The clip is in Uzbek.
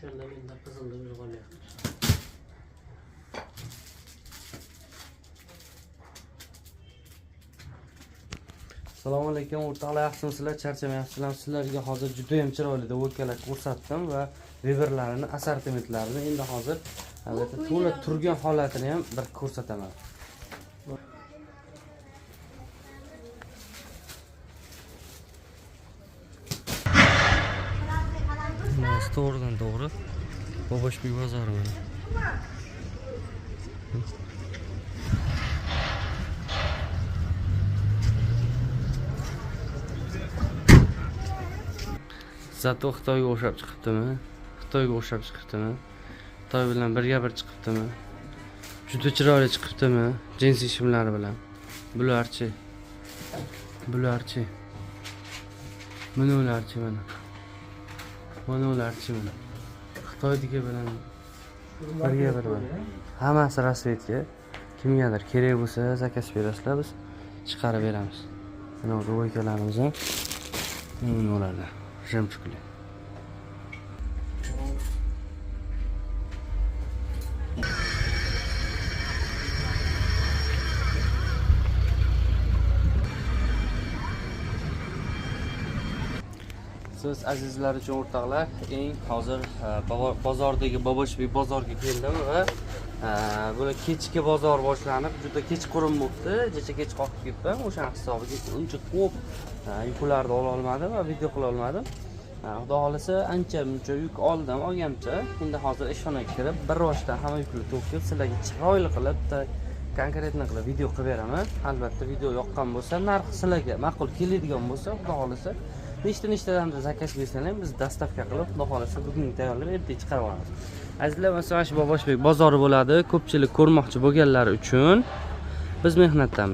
O'shanda menda qizilni o'zi qolyapti. Assalomu alaykum o'rtoqlar, yaxshimisizlar, charchamayapsizlarmi? Sizlarga hozir juda ham chiroyli двойка lar ko'rsatdim va Weberlarini assortimentlarini endi hozir albatta to'la turgan holatini ham bir ko'rsataman. To'g'ridan to'g'ri Boboshbek bozori mana. Zato Xitoyga o'xshab chiqibdimi? Xitoyga o'xshab chiqibdimi? Xitoy bilan birga bir chiqibdimi? Juda chiroyli chiqibdimi? Jinsi shimlari bilan. Bularchi? Bularchi? Mana ularchi mana. Mana ularchi mana. Xitoydagi bilan birga bir mana. Hammasi расцветка. Kimgadir kerak bo'lsa, заказ berasizlar, biz chiqarib beramiz. Mana bu двойка larimiz ham mana ularda. Жемчуг li. Siz azizlar uchun o'rtoqlar, eng hozir bozordagi Boboshbek bozorga keldim va bular kechki bozor boshlanib, juda kechqurun bo'libdi. Kecha kech qolib ketibman. O'shani hisobiga uncha ko'p yuklarni ola olmadim va video qila olmadim. Xudo xohlasa ancha muncha yuk oldim, olgancha. Endi hozir ishxonaga kirib, bir boshdan hamma yukni to'kib, sizlarga chiroyli qilib, bitta конкретно qilib video qilib beraman. Albatta video yoqqan bo'lsa, narx sizlarga ma'qul keladigan bo'lsa, Xudo xohlasa nechta nechtadan заказ bersalar ham biz доставка qilib, Xudo xohlasa bugun tayyorlab, ertaga chiqarib olamiz. Azizlar, masalan, shu Boboshbek bozori bo'ladi. Ko'pchilik ko'rmoqchi bo'lganlar uchun biz mehnatdamiz.